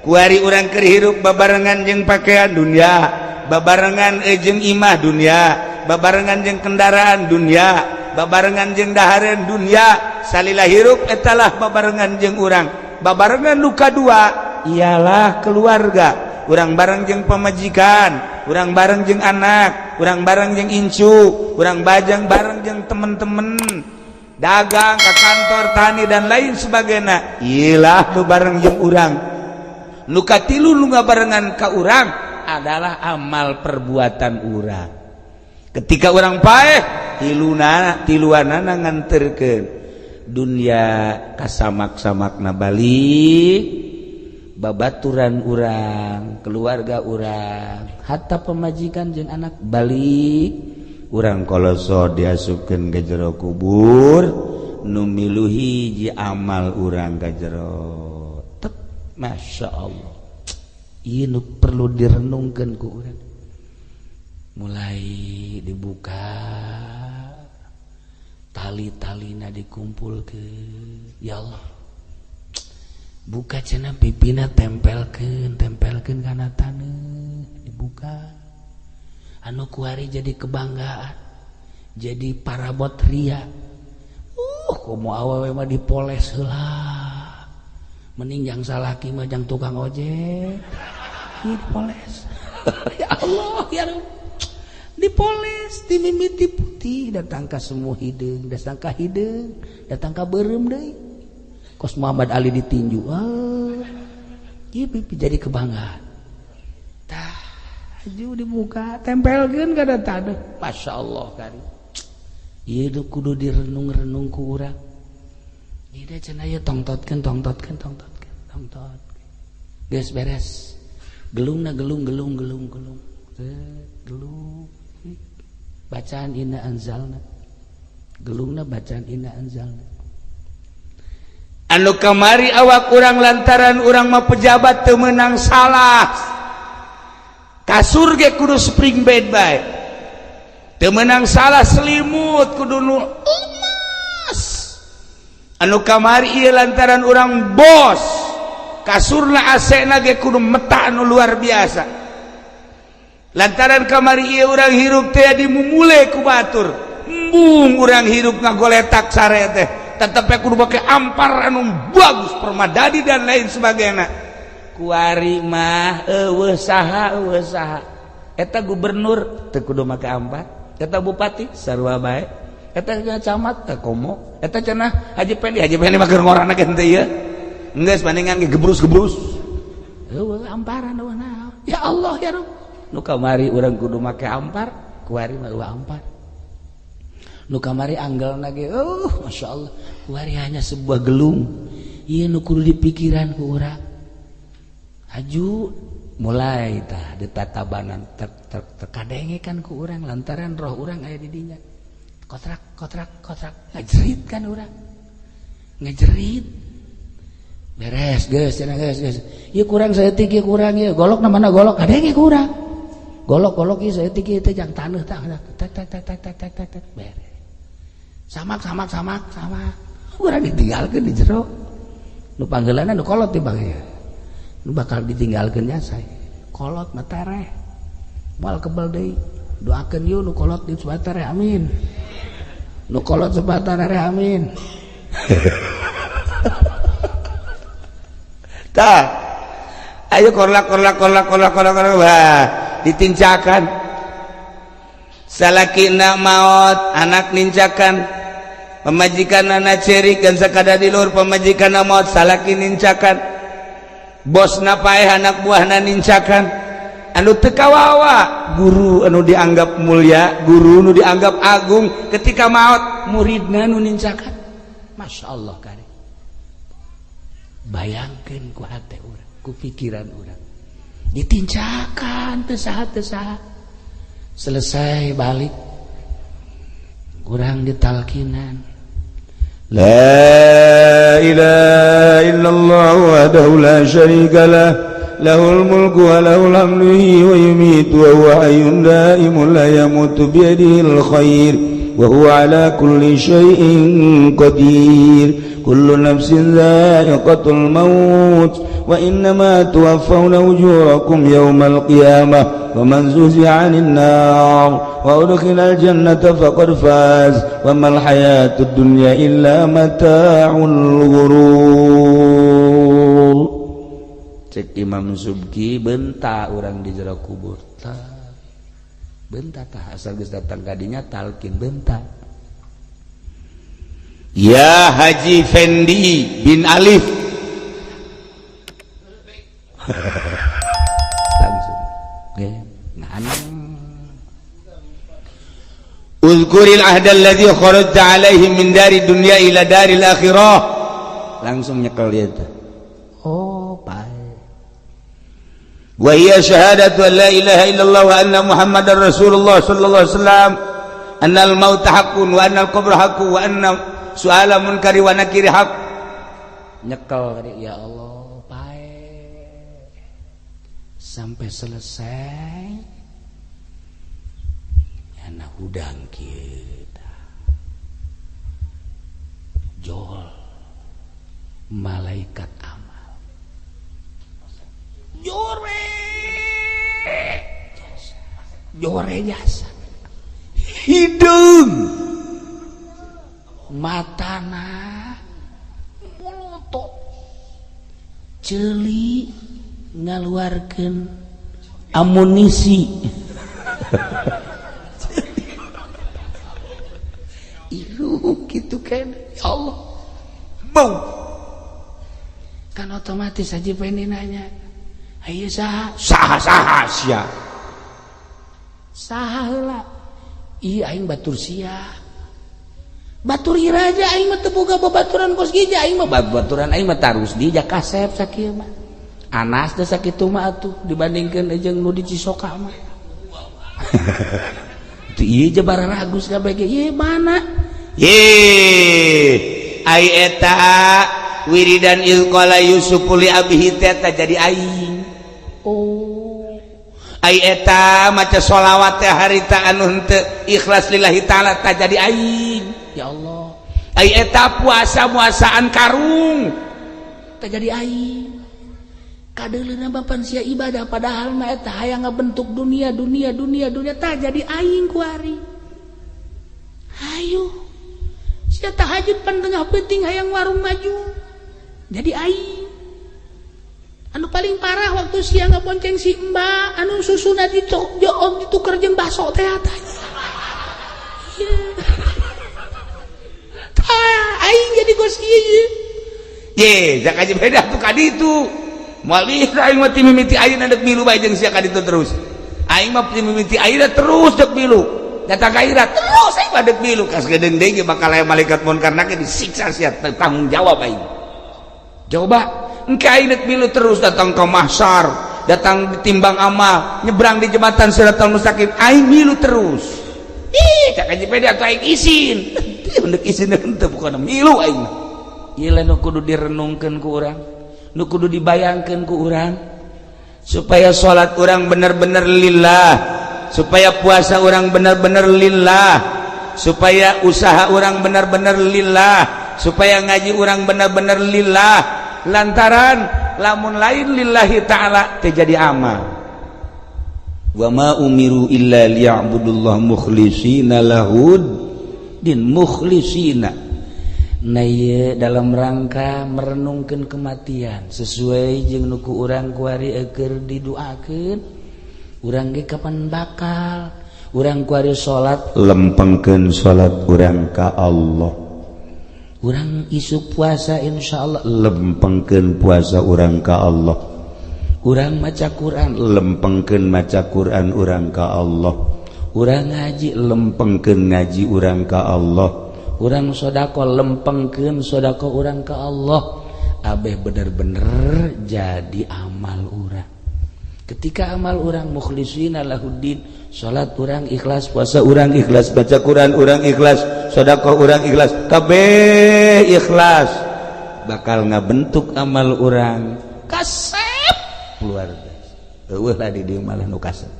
Kuari urang keur hirup babarengan jeung pakaian dunia, babarengan jeung imah dunia, babarengan jeung kendaraan dunia, babarengan jeung dahareun dunia. Salila hirup etalah babarengan jeung urang. Babarengan nu kadua ialah keluarga. Urang bareng jeung pamajikan, urang bareng jeung anak, urang bareng jeung incu, urang bajang bareng jeung temen-temen, dagang ke kantor, tani dan lain sebagainya. Ilah nu bareng jeung urang. Nu katilu nu ngabarengan ka urang adalah amal perbuatan urang. Ketika urang paeh, tiluna tiluanana nganterkeun dunia kasamak-samakna balik, babaturan urang, keluarga urang, hatta pemajikan jeung anak balik. Urang koloso diasupkeun ka jero kubur, nu milu hiji amal urang ka jero. Tep, Masya Allah. Ieu nu perlu direnungkeun ku urang. Mulai dibuka tali-talina dikumpulkeun. Ya Allah, buka cenah pipina, tempelkeun, tempelkeun kana taneuh, dibuka. Anu kuari jadi kebanggaan, jadi parabot ria. Komo awewe mah dipoles heula, mending jang salaki mah jang tukang ojek. Ieu dipoles, ya Allah ya Rabb, dipoles ti mimiti putih datang ka semu hideung, datang ka hideung, datang ka beureum deui, kos Muhammad Ali ditinju. Ah, ieu pipi jadi kebanggaan. Tah, aju dibuka, tempelkeun kana taneuh. Masya Allah kari ieu kudu direnung-renung ku urang. Ieu cenah ieu tongtotkeun, tongtotkeun, tongtotkeun, tongtot, geus beres. Gelungna gelung, gelung, gelung, gelung, gelung, bacaan inna anzalna. Gelungna bacaan inna anzalna. Anu kamari awak urang lantaran urang mah pejabat teu meunang salah, kasur ge kudu spring bed bae, teu meunang salah selimut kudu nu emas. Anu kamari ieu lantaran urang bos, kasurna AC na ge kudu meta anu luar biasa. Lantaran kamari ieu urang hirup teh dimumule ku batur, embung urang hirup ngagoletak sare teh tetep kudu make ampar anu bagus, permadani dan lain sebagainya. Kuari mah eueuh saha, eueuh saha. Eta gubernur teu kudu make ampar, eta bupati sarua bae, eta camat teh komo, eta cenah Haji Pendi. Haji Pendi mah keur ngorana ge henteu ieu, geus bandingan ge gebrus-gebrus, eueuh amparan, eueuh naon. Ya Allah ya Rabb, nu kamari urang kudu make ampar, kuari mah eueuh ampar. Nu kamari anggelna ge Masya Allah, kuari hanya sebuah gelung. Ieu nu kudu dipikiran ku urang. Haju mulai tah ditatabanan, tek tek tek, kadenge kan ku urang lantaran roh urang aya di dinya. Kotrak kotrak kotrak, ngajerit kan urang, ngajerit. Beres geus cenah, geus geus ieu kurang saeutik, ieu kurang, ieu golok na mana golok, kadenge ku urang golok golok, ieu saeutik, ieu teh jang taneuh. Tah, tek tek tek tek tek tek tek tek, beres. Samak samak samak samak, urang ditinggalkeun di jero. Nu panggeulana nu kolot di bang ya, nu bakal ditinggalkeun nya saya kolot mah tereh, moal kebel deui. Doakeun yeuh nu kolot di supaya tereh, amin. Nu kolot supaya tereh, amin. Tah, ayo korlak korlak korlak korlak korlak korlak, wah, ditincakan. Salakina maot, anak nincakan, pamajikan anak cerik dan sakada di luhur pamajikan maot, salaki nincakan, bosna paeh, anak buahna nincakan. Anu teu kawawa guru anu dianggap mulia, guru nu dianggap agung, ketika maot muridna nu nincakan. Masya Allah kare, bayangkeun ku hate urang, ku pikiran urang, ditincakan teu saha, teu saha. Selesai balik kurang ditalkinan. La ilaha illallah wahdahu la syarika lah, lahul mulku wa lahul hamdu wa yumiitu wa huwa hayyun daimun la yamutu biyadihil khair wa huwa ala kulli syai'in qadir. Kullu nafsin dha'iqatul maut wa innama tuwaffawna ujurakum yawmal qiyamah wa man zuhziha 'anil nar wa udkhilal jannata faqad faz wa mal hayatud dunya illa mata'ul ghurur. Cek Imam Subki, benta urang di jero kubur tah, benta tah, asal geus datang ka dinya talkin benta. Ya Haji Fendi bin Alif, langsung nah. Uzkuril ahda alladhi kharajta alaihim min dari dunya ila daril akhirah. Langsung nyekel dia teh. Oh, pae. Wa hiya syahadatu an la ilaha illallah wa anna Muhammadar Rasulullah sallallahu alaihi wasallam, annal mauta haqqun wa annal qabra haqqun wa anna su'ala munkari wa nakiri haqq. Nyekel ya Allah, pae. Sampai selesai. Karena hudang kieu jol malaikat amal jore jasa jore jasa hidung matana molotot ceuli ngaluarkeun amunisi iruh gitu kan ya Allah bau kan otomatis aja pengen nanya ayo saha saha saha sia saha heula iya aing batur sia batur iraja aing mah teu boga babaturan kos kieu aing mah babaturan aing mah tarus di kasep sakieu mah Anas teh sakitu mah atuh dibandingkeun jeung nu di Cisoka mah. Itu ieu jabara ragus kabeh ge ieu mana? Ye ai eta wiridan il qala Yusuf li abihi teh jadi aing. Oh. Ai eta maca sholawat teh harita anu henteu ikhlas lillahi taala tah jadi aing. Ya Allah. Ai eta puasa muasaan karung tah jadi aing. Kadeuleuna bapan sia ibadah padahal mah eta hayang ngabentuk dunia dunia dunia dunia tah jadi aing kuari. Hayu sia tahajud pan tengah peuting hayang warung maju jadi aing. Anu paling parah waktu sia ngabonceng si mbak anu susuna dituker jeung baso teh tah. Tah aing jadi gos ieu. Ye, jak aja beda tuh kaditu. Moal bisa aing mah ti mimiti ayeuna deuk milu bae jeung sia ka ditu terus. Aing mah ti mimiti ayeuna terus deuk milu. Datang ka ira terus aing mah deuk milu kas gedeung deui ge bakal aya malaikat munkar nakir disiksa sia tanggung jawab aing. Coba engke aing deuk milu terus datang ke mahsyar, datang ditimbang amal, nyebrang di jembatan Siratal Mustaqim, aing milu terus. Ih, cak aja beda atuh aing isin. Teu isin henteu bukan milu aing. Ieu nu kudu direnungkeun ku urang. Nu kudu dibayangkan ku urang supaya salat urang bener-bener lillah, supaya puasa urang bener-bener lillah, supaya usaha urang bener-bener lillah, supaya ngaji urang bener-bener lillah. Lantaran lamun lain lillahi ta'ala teu jadi amal. Wa ma umiru illa liya'budullah mukhlisina lahud din mukhlisina. Nah ieu dalam rangka merenungkeun kematian sesuai jeung nu ku urang kuari keur diduakeun urang ge kapan bakal urang kuari salat lempengkeun salat urang ka Allah, urang isuk puasa insyaallah lempengkeun puasa urang ka Allah, urang maca Quran lempengkeun maca Quran urang ka Allah, urang ngaji lempengkeun ngaji urang ka Allah, urang sodako lempengkeun sodako urang ke Allah. Abeh bener-bener jadi amal urang. Ketika amal urang mukhlisina lahuddin, salat urang ikhlas, puasa urang ikhlas, baca Quran urang ikhlas, sodako urang ikhlas, kabeh ikhlas, bakal ngabentuk amal urang kasep luar biasa. Eueuh lah di dieu malah nu kasep.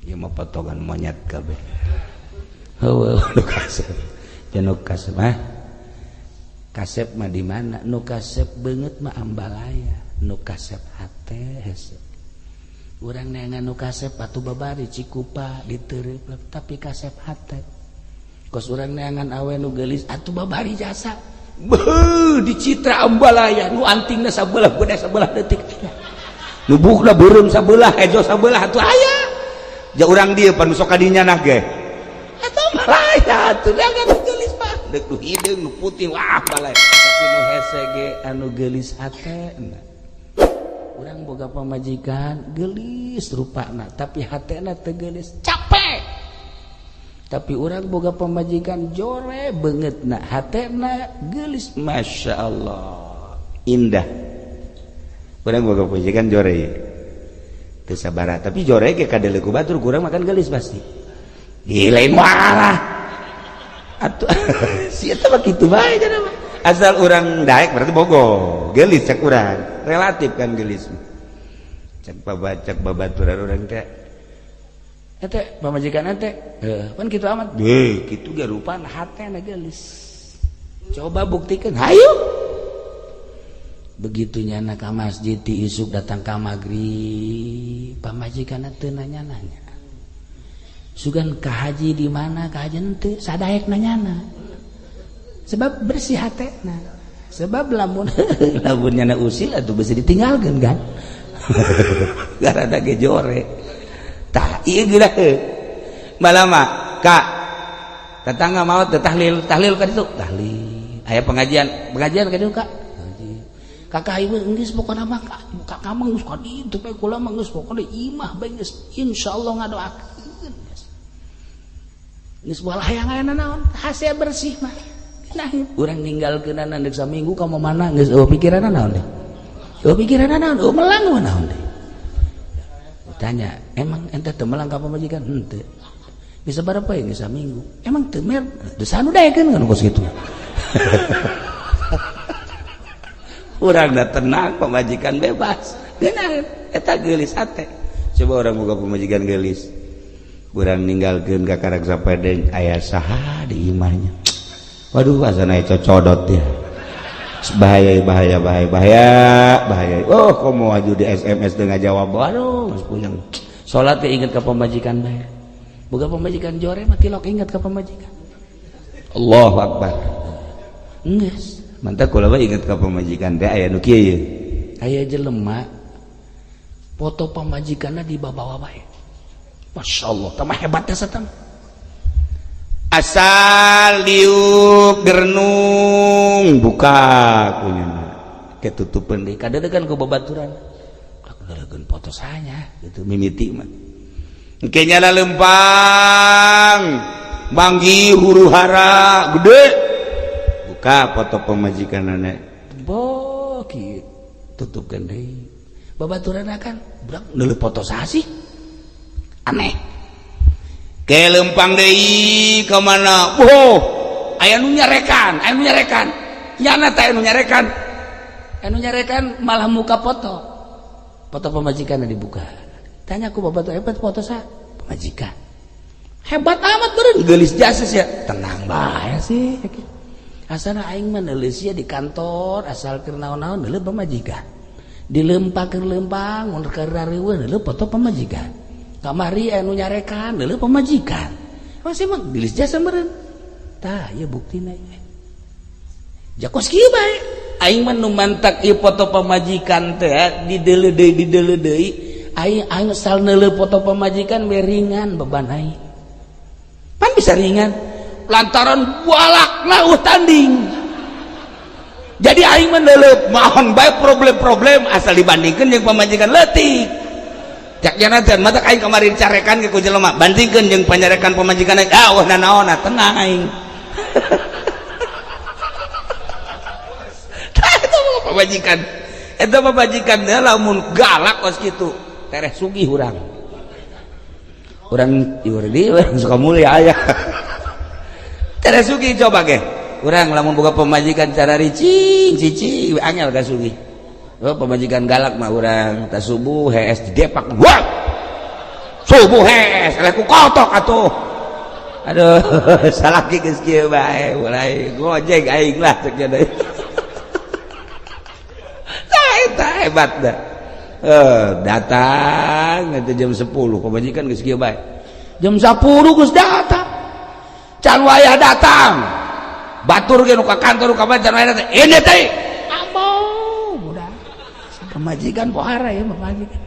Ieu mah potongan monyet kabeh. Eueuh nu kasep. Nu kasep mah kasep mah di mana? Nu kasep beungeut mah ambalaya, nu kasep hate hese. Urang neangan nu kasep atuh babari Cikupa diteureup tapi kasep hate. Kos urang neangan awe nu geulis atuh babari jasa. Beuh di Citra ambalaya nu antingna sabelah beudah sabelah detik aya. Nu buukna beureum sabelah hejo sabelah atuh aya. Ja urang dieu pan sok ka dinya nah ge. Atuh ambalaya atuh neangan dek nu hideung nu putih wah balai tapi nu hese ge anu geulis hatena. Urang boga pamajikan geulis rupana tapi hatena teu geulis capek. Tapi urang boga pamajikan jore beungeutna hatena geulis Masya Allah indah. Urang boga pamajikan jore teu sabaraha tapi jore ge kadeuleu ku batur kurang makan geulis pasti. Lain marah atuh si eta mah kitu bae cenah mah. Asal urang daek berarti bogo geulis cek urang relatif kan geulis cek babaturan urang teh Ente pamajikan ente pan kitu amat deh kitu ge rupana hatena geulis. Coba buktikan, hayu. Begitu nyana ka masjid ti isuk datang ka magrib, pamajikan teu nanya-nanya. Sugan ka haji di mana ka haji henteu, sadaek nanyana. Sebab bersih hatena. Sebab lamun lamun nyana usil atuh beusi ditinggalkeun kan. Gara-gara ge jore. Tah ieu geura malama ka tetangga maot teh tahlil, tahlil ka ditu, tahlil. Aya pengajian, pengajian ka ditu Kak. Kakak ibu geus pokona mah kakak mah geus ka ditu bae kula mah geus pokona imah bae geus insyaallah ngadoakeun. Geus moal hayang aya naon, hase bersih mah. Nah, urang ninggalkeunana deuk saminggu ka mana geus eueuh pikiranna naon deh. Eueuh pikiranna naon, eueuh melang naon deh. Tanya, emang ente teu melang ka pamajikan? Henteu. Bisa berapa ya geus saminggu? Emang teu mer? Teu sanu daekeun kan kos kitu. Urang dah tenang, pemajikan bebas. Geunah eta geulis hate. Coba orang boga pemajikan geulis. Urang ninggalkeun ka karak sapedeng aya saha di imahnya. Waduh asana cocodot ya. Bahaya bahaya bahaya bahaya bahaya. Oh komo aju di SMS teu ngajawab. Waduh geus puyeng. Salat teh inget ka pemajikan bae. Boga pemajikan jore mah tilok inget ka pemajikan. Allahu akbar. Geus mantap kula mah inget ka pamajikan teh aya nu kieu ye. Aya jelema foto pamajikanna dibawa bae. Masyaallah, tambah hebat teh satang. Asal diuk gernung buka kunyana. Ketutupeun deui kadedegan ku babaturan. Kadedegan foto sanya gitu mimiti mah. Engke nyala lempang manggih huru hara gede. Buka foto pemajikan nenek bokit tutupkan deui babaturan akan budak neuleuh foto saha sih aneh ke lempang deui ka mana oh aya nu nyarekan aya nu nyarekan nyana teh anu nyarekan anu nyarekan malah muka foto foto pemajikan dibuka tanya ku babaturan hebat foto saha pemajikan hebat amat beureun geulis jasa sia tenang bae sih. Asana aing mah neuleus di kantor asal keur naon-naon neuleuh pamajikan. Dilempang keur lempang mun keur rariweuh neuleuh foto pamajikan. Kamari anu nyarekan neuleuh pamajikan. Masih mah geulis jasa meureun. Tah ieu buktina ieu. Jakos kieu bae. Aing mah nu mantak ieu foto pamajikan teh dideuleu deui dideuleu deui. Aing asal neuleuh foto pamajikan we ringan beban aing. Pan bisa ringan. Lantaran balak lauh tanding jadi aing mendelep mohon baik problem-problem asal dibandingkan yang pemajikan leutik cak jana teh mata aing kemarin carekan ke ku jelema bandingkeun jeung panyarekan pemajikan ah wah nanaona tenang aing. Tah eta pemajikan eta pemajikan teh lamun galak kos kitu tereh sugih urang urang ieu di urang suka mulia aya. Tereh sugih coba ge. Urang lamun boga pemajikan cara ricing cicing angel ka sugih. Oh pemajikan galak mah urang tah subuh hees didepak. Wah. Subuh hees eleh ku kotok atuh. Aduh, salaki geus kieu bae mulai gojek aing lah cek nya. Tah eta hebat dah. Datang itu jam 10 pemajikan geus kieu bae. Jam 10 geus datang. Can wayah datang batur ge nu ka kantor ka can wayah datang ini teh ambo budak pemajikan pohara ya pemajikan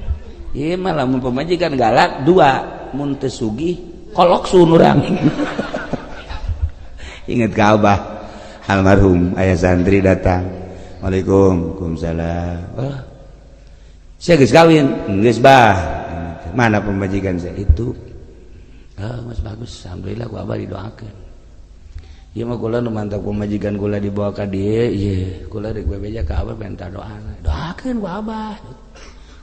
ieu mah lamun pemajikan galak dua mun teu sugih kolok sun urang. Ingat ka abah almarhum aya santri datang Waalaikum waalaikumsalam. Oh saya geus kawin geus bah mana pemajikan saya itu. Oh, mas bagus, alhamdulillah ku abah didoakeun. Ieu mah kula nu mantap pamajikan kula dibawa ka dieu, ieu kula rek bebeja ka abah minta doana. Doakeun ku abah.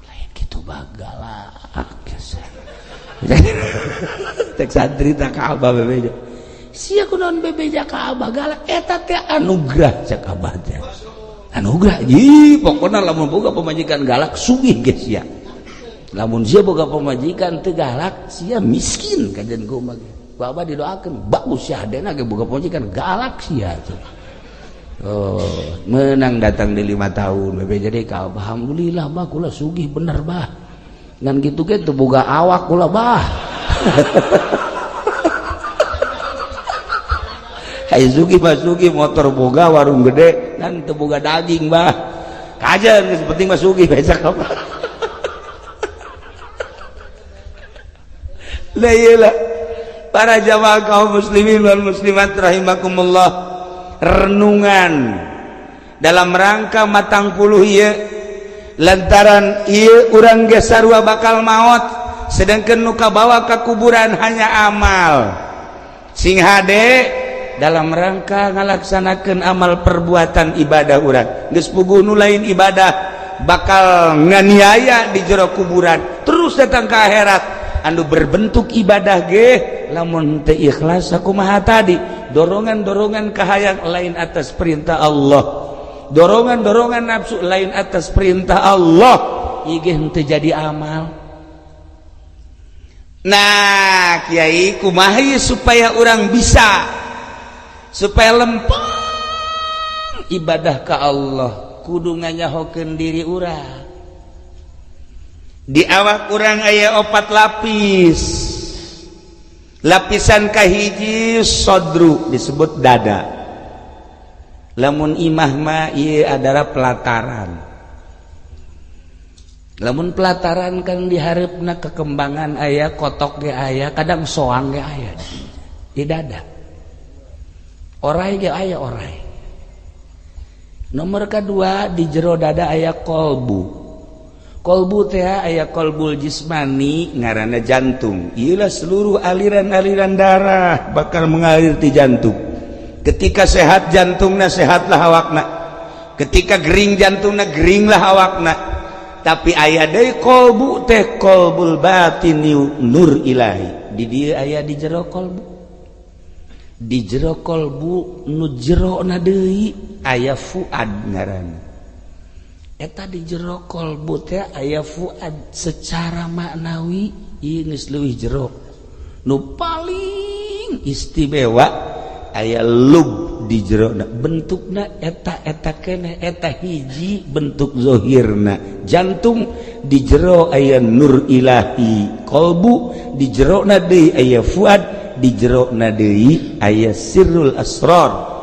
Lain kitu bagalak. Tek santri tak ka abah bebeja. Sia kunaon bebeja ka abah galak eta teh anugerah cek abah teh. Anugerah, ih pokona lamun boga pamajikan galak sugih geus sia. Lamun sia boga pamajikan teu galak, sia miskin kajen kumaha. Ku abah didoakeun, bagus sia hadena ge boga pamajikan galak sia. Oh, menang datang di 5 tahun BPJD ka alhamdulillah bah kula sugih bener bah. Ngan kitu ge teu boga awak kula bah. Hai sugih mah sugih motor boga warung gede ngan teu boga daging bah. Kajen geus penting mah sugih becak apa. Lah iyalah para jamaah kaum muslimin wal muslimat rahimakumullah, renungan dalam rangka matang puluh ieu lantaran ieu urang ge sarua bakal maot, sedangkan nu kabawa ka kuburan hanya amal. Sing hade dalam rangka ngalaksanakeun amal perbuatan ibadah urang geus puguh nu lain ibadah bakal nganiaya di jero kuburan terus datang ke akhirat. Anu berbentuk ibadah ge lamun teu ikhlas sakumaha tadi, dorongan-dorongan kahayang lain atas perintah Allah, dorongan-dorongan nafsu lain atas perintah Allah, ieu ge henteu jadi amal. Nah kiai kumaha supaya urang bisa supaya lempeng ibadah ka Allah, kudu nganyahokeun diri urang. Di awak urang aya 4 lapis. Lapisan kahiji sodru disebut dada. Lamun imah mah ieu adalah pelataran. Lamun pelataran kan diharepna kekembangan aya, kotok ge aya, kadang soang ge aya di dada. Orai ge aya orai. Nomor kedua di jero dada aya kolbu. Kolbu teh aya kolbul jismani ngaranna jantung. Iyalah seluruh aliran-aliran darah bakal mengalir di jantung. Ketika sehat jantungna sehatlah awakna. Ketika gering jantungna geringlah awakna. Tapi aya deui kolbu teh kolbul batini nur ilahi. Di dieu aya di jero kolbu. Di jero kolbu nu jerona deui aya fuad ngaranna. Eta di jero kolbu teh aya fuad secara maknawi ieu geus leuwih jero. Nu paling istimewa aya lub di jerona, bentukna eta-eta keneh, eta hiji bentuk zohirna. Jantung di jero aya nur ilahi, kolbu di jerona deui aya fuad, di jerona deui aya sirrul asrar.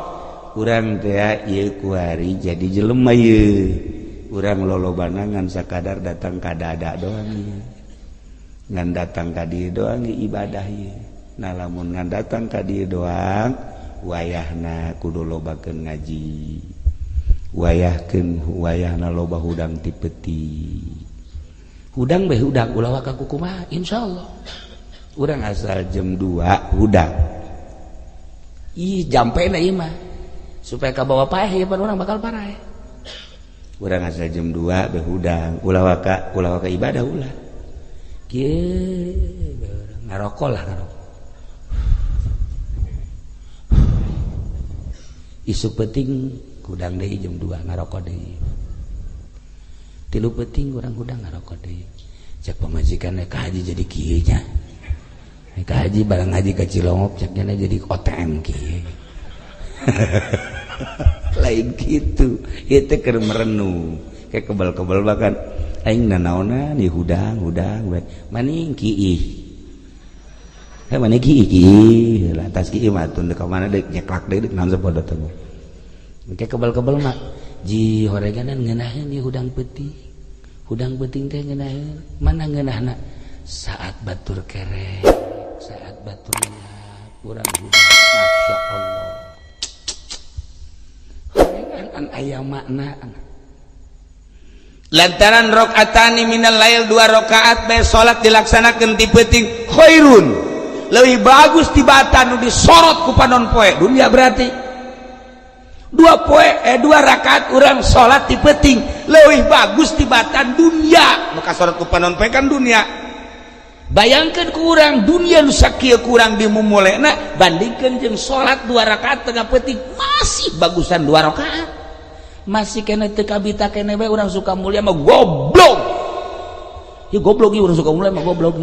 Urang teh ieu kuari jadi jelema ieu. Urang lolobana ngan sakadar datang ka dada doang ieu. Ngan datang ka dieu doang ibadah ieu. Nah lamun ngan datang ka dieu doang wayahna kudu lobakeun ngaji. Wayahkeun wayahna loba hudang ti peti. Hudang bae hudang ulah waka kumaha insyaallah. Urang asal jam 2 hudang. Ih jampena ieu mah. Supaya kabawa paeh ieu pan urang bakal paraeh. Urang asal jam 2 bae hudang, ulah waka ibadah ulah. Kieu ngarokok lah ngarokok. Isuk penting hudang deui jam 2 ngarokok deui. 3 penting urang hudang ngarokok deui. Cek pamajikan ka haji jadi kieu nya. Ka haji barang haji ka Cilongok cek nya jadi OTM kieu. Lain gitu, itu keur merenung. Kayak kebal-kebal bahkan aing nanaonan di hudang-hudang we. Maning kiih. Heh maning kiih kiih. Lantas kiih mah tun ka mana deuk nyeklak deui deuk naon sapodo teh. Kayak kebal-kebal mah ji horeganan ngeunaheun ieu hudang peuting. Hudang peuting teh ngeunaheun. Mana ngeunahna? Saat batur kerek, saat batur urang hudang. Masya Allah. Horeganan aya makna. Lantaran rakaatani minal lail 2 rakaat bae salat dilaksanakeun ti peuting khairun. Leuwih bagus tibatan nu disorot ku panon poe dunia berarti. 2 rakaat urang salat ti peuting leuwih bagus tibatan dunia. Nu kasorot ku panon poe kan dunia. Bayangkeun ku urang dunia nu sakieu kurang dimumulena bandingkeun jeung salat 2 rakaat tengah peuting masih bagusan 2 rakaat. Masih kena teu kabita kene bae urang suka mulia mah goblok. Ya goblok ieu urang suka mulai mah goblok.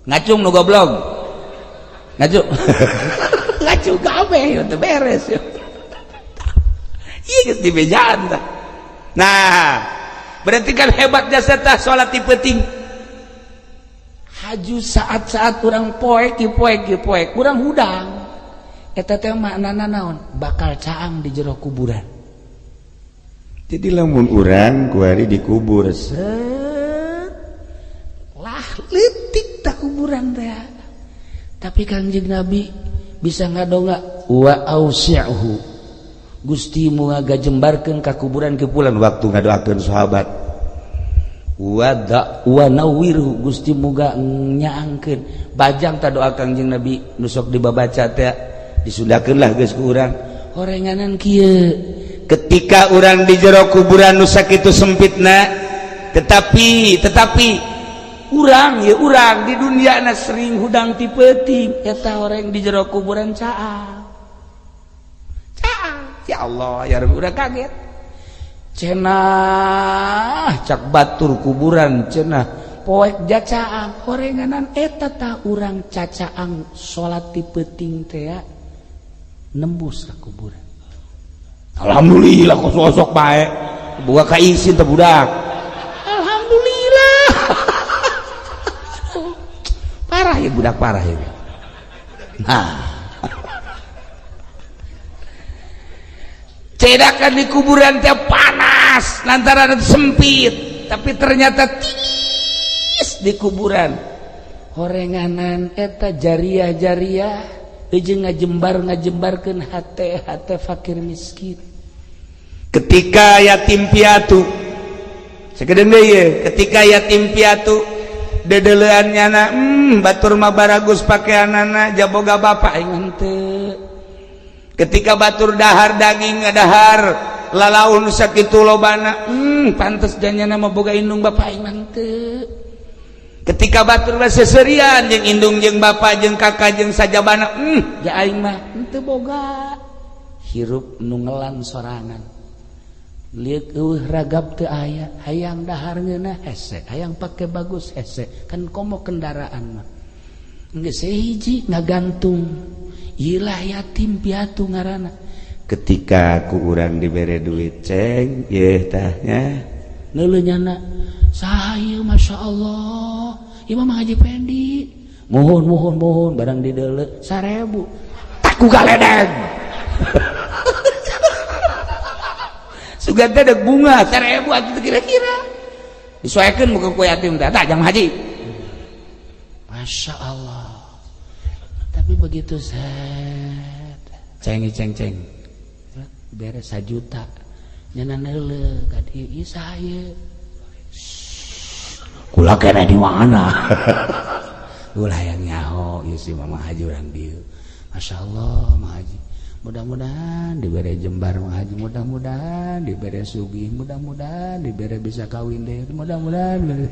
Ngacung nu goblok. Ngacung. Ngacung kabeh teu beres. Ieu geus dibejaan tah. Nah, berarti kan hebat jasa tah salat ti peuting. Haju saat-saat urang poek poek poek, urang hudang. Eta teh maknana naon? Bakal caang di jero kuburan. Jadi lamun urang kuari dikubur set lah leutik tak kuburan teh. Tapi Kangjeng Nabi bisa ngadonga wa ausi'hu. Gusti muga gajembarkeun ka kuburan kepulan waktu ngadoakeun sahabat. Wa wa nawwirhu, Gusti muga nyaangkeun. Bajang ta doa Kangjeng Nabi nu sok dibabaca teh disundakeun lah geus ku urang. Horenganan kieu. Ketika urang di jero kuburan nu sakitu sempitna, tetapi urang ya urang di dunia na sering hudang ti peuting eta horeng di jero kuburan caang. Caang. Ya Allah ya Rabbi, urang kaget. Cenah cak batur kuburan cenah poek jacaang horenganan eta ta urang cacaang salat ti peuting teh nembus ka kuburan. Alhamdulillah kok sosok bae buka ka isin teh budak. Alhamdulillah. Parah ya budak parah ya. Nah, cedakan di kuburan teh panas lantaran sempit, tapi ternyata tis di kuburan. Horenganan eta jariah-jariah jeung ngajembar-ngajembarkeun hate-hate fakir miskin. Ketika yatim piatu sakedeung deui ye, ketika yatim piatu dedelean nyana batur mah baragus pakeanana jaboga bapak aing henteu. Ketika batur dahar daging ngadahar lalaun sakitu lobana pantes janyana mah boga indung bapak aing henteu. Ketika batur mah seserian jeung indung jeung bapak jeung kakak jeung sajabana ja aing mah henteu boga. Hirup nu ngelan sorangan. Lieuk eueuh ragap teu aya, hayang dahar ngeunah hese, hayang pake bagus hese, kan komo kendaraan mah. Geus hiji ngagantung. Ilah yatim piatu ngaranna. Ketika ku urang dibere duit ceng, yeuh tah nya. Neuleuh nyana, saha ieu Masya Allah, ieu mah Haji Pendi. Mohon mohon mohon barang dideuleu 1000. Tak ku galedeg. Sugan teh deuk bunga 1000 atuh kira-kira. Disoekeun muka ku yatim teh, tah jang haji. Masya Allah. Tapi begitu set ceng ceng ceng beres 1 juta nyana neuleuh ka dieu ieu saha ieu? Kula kena di mana? Ulah yang nyaho ieu si Mama Haji urang dieu. Masya Allah Mama Haji. Mudah-mudahan dibere jembar Mama Haji, mudah-mudahan dibere sugih, mudah-mudahan dibere bisa kawin deui, mudah-mudahan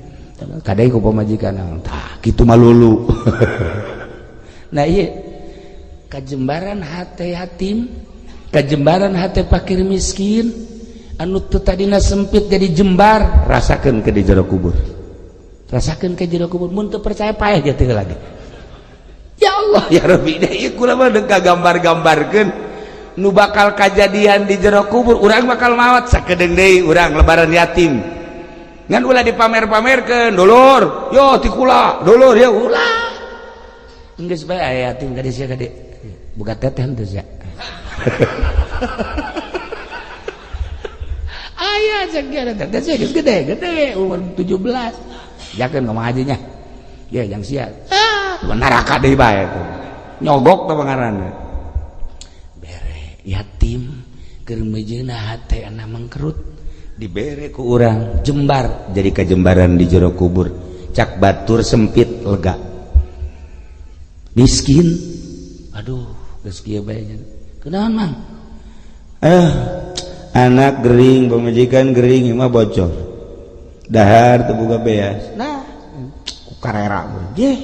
kadai ku pamajikan tah kitu mah lulu. Nah iya kajembaran hate yatim, kajembaran hate fakir miskin anu teu tadina sempit jadi jembar, rasakeun ke di jero kubur. Rasakeun ke jero kubur mun teu percaya paeh ge teu lagi. Ya Allah ya Rabbi, ieu kula mah deung kagambar-gambarkeun nu bakal kajadian di jero kubur, urang bakal maot sakedeung deui urang lebaran yatim. Ngan ulah dipamer-pamerkeun, dulur, yo ti kula, dulur ya ulah. Geus bae aya yatim ka sia ka dieu. Boga teteh henteu sia. Aya cek dia teteh sia geus gede-gede umur 17. Jakeun ka hajinya. Ya jang sia. Ah, neraka deui bae tuh. Nyogok teh pangaranna. Bere yatim keur meujeuhna hate ana mangkerut dibere ku urang jembar jadi kajembaran di jero kubur. Cak batur sempit lega. Miskin. Aduh, geus kieu bae nya. Kunaon Mang? Anak gering, pamajikan gering, mah bocor. Dahar teu boga beas. Nah, ku karera je.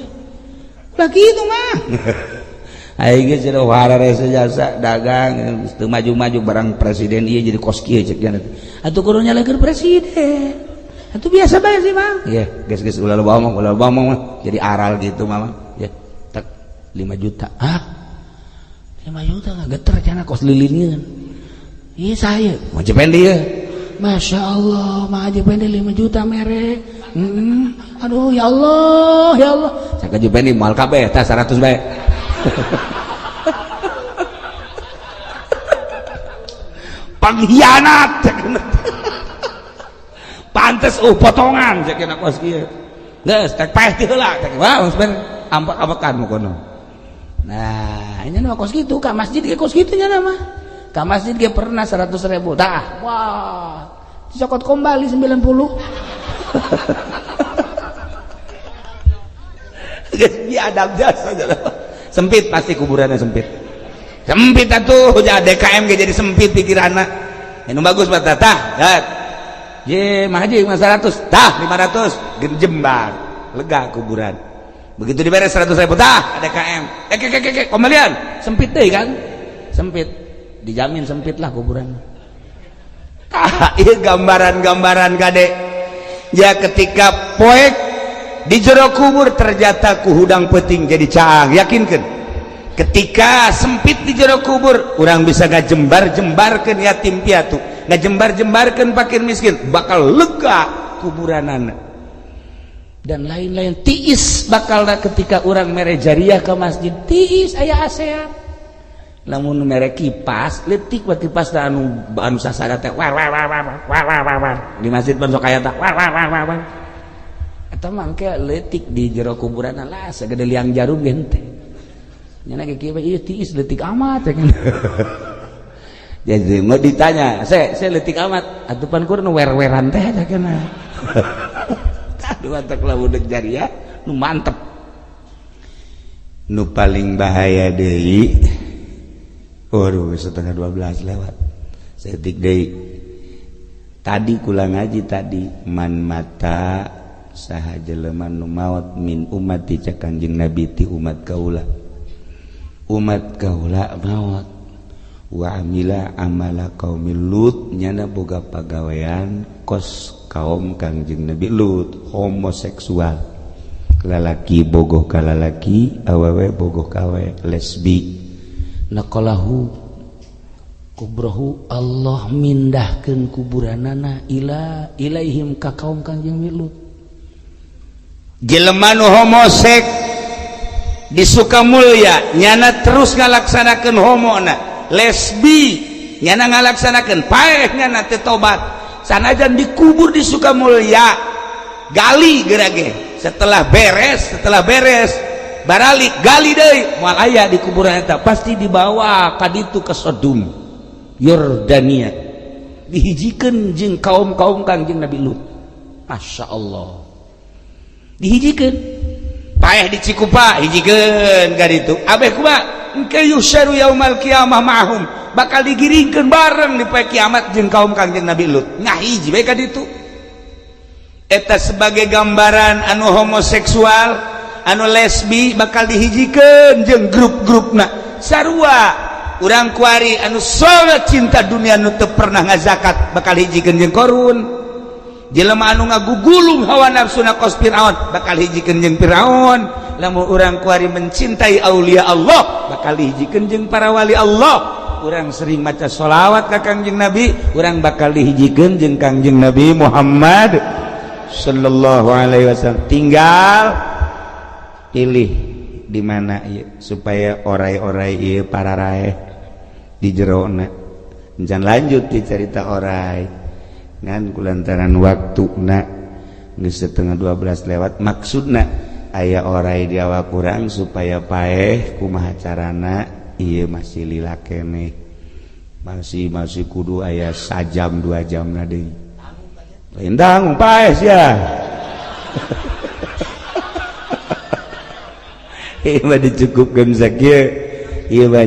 Ulah kitu mah. Aing geus cenah hararese jasa dagang geus teu maju-maju barang presiden ieu jadi kos kieu cek nya. Atuh kudu nyalahkeun presiden. Itu biasa bae sih, Mang. Iya, geus geus ulah loba omong, ulah loba omong mah. Jadi aral gitu mama. Ya, tek 5 juta. Hah? 5 juta nggak geter cenah kos lilineun. Iya saya. Mau Jependi ya. Masya Allah, mah Jependi 5 juta mere. Aduh ya Allah, ya Allah. Cak Jependi moal kabeh tah 100 bae. Pengkhianat. Pantes potongan cek kena kos kieu. Geus tek paeh ti heula cek. Wah, geus ben ampak-ampakan mu kono. Nah, ini mah kos kitu ka masjid ge kos kitu nya mah. Ka masjid ge pernah 100.000. Tah, wah. Dicokot kembali 90. Geus biadab jasa. Sempit pasti kuburannya sempit. Sempit atuh, ja DKM ge jadi sempit pikiranna. Anu bagus mah tah, lihat. Ye, mah haji 100, tah 500, jembar, lega kuburan. Begitu diberes 100.000, tah DKM. Eh, kembalian, sempit deh kan? Sempit. Dijamin sempit lah kuburan. Tah, ieu gambaran-gambaran kade. Ya ketika poek di jero kubur ternyata ku hudang peuting jadi caang, yakinkeun. Ketika sempit di jero kubur, urang bisa ngajembar-jembarkeun yatim piatu, ngajembar-jembarkeun fakir miskin, bakal lega kuburanana. Dan lain-lain tiis bakal ketika urang mere jariah ke masjid, tiis aya ASEAN. Lamun mere kipas, leutik we kipas da anu anu sasada teh war war war war war war war war. Di masjid pan sok aya tah war war war war war. Eta mah engke leutik di jero kuburan lah sagede liang jarum ge henteu. Nya ge kieu ieu tiis leutik amat ya. Jadi mau ditanya, saya leutik amat, atuh pan kur nu wer-weran teh eta kana. Aduh antak lamun deuk jariah nu mantep. Nu paling bahaya deui. Waduh, 11.30 lewat. Setik deui. Tadi kula ngaji tadi man mata saha jelema nu maot min ummati cek Kanjeng Nabi ti umat kaula. Umat kaula maot wa amila amala qaumil Lut nyana boga pagawean kos kaum Kangjeng Nabi Lut homoseksual. Lalaki bogoh ka lalaki, awewe bogoh ka awewe, lesbi. Naqalahu kubrohu Allah mindahkeun kuburanana ila ilaihim ka kaum Kangjeng Nabi Lut. Jelema nu homosek di Sukamulya nyana terus ngalaksanakeun homona, lesbi nyana ngalaksanakeun paeh nyana teu tobat. Sanajan dikubur di Sukamulya, gali gerage. Setelah beres baralik gali deui moal aya di kuburan eta, pasti dibawa ka ditu ke Sodom, Yordania. Dihijikeun jeung kaum-kaum Kangjeng Nabi Lut. Masya Allah. Dihijikeun. Paeh di Cikupa hijikeun ka ditu. Abeh kumaha? Engke yusyaru yaumal qiyamah ma'hum. Bakal digiringkeun bareng di poe kiamat jeung kaum Kangjeng Nabi Lut. Ngahiji bae ka ditu. Eta sebagai gambaran anu homoseksual, anu lesbi bakal dihijikeun jeung grup-grupna. Sarua urang kuari anu sangat cinta dunia nu teu pernah ngazakat bakal hijikeun jeung Korun. Jelema anu ngagugulung hawa nafsuna kos Firaun bakal hijikeun jeung Firaun. Lamun urang kuari mencintai aulia Allah bakal dihijikeun jeung para wali Allah. Urang sering maca sholawat ka Kangjeng Nabi, urang bakal dihijikeun jeung Kangjeng Nabi Muhammad sallallahu alaihi wasallam. Tinggal pilih di mana ieu supaya orai-orai ieu pararaeh di jerona. Jangan lanjut di cerita orai ngan kulantaran waktuna geus 11.30 lewat. Maksudna aya orai di awak urang supaya paeh kumaha carana ieu masih lila keneh, masih kudu aya sajam 2 jam na deui. Lain tanggung paeh sia. Ieu mah dicukupkeun sakieu ieu mah.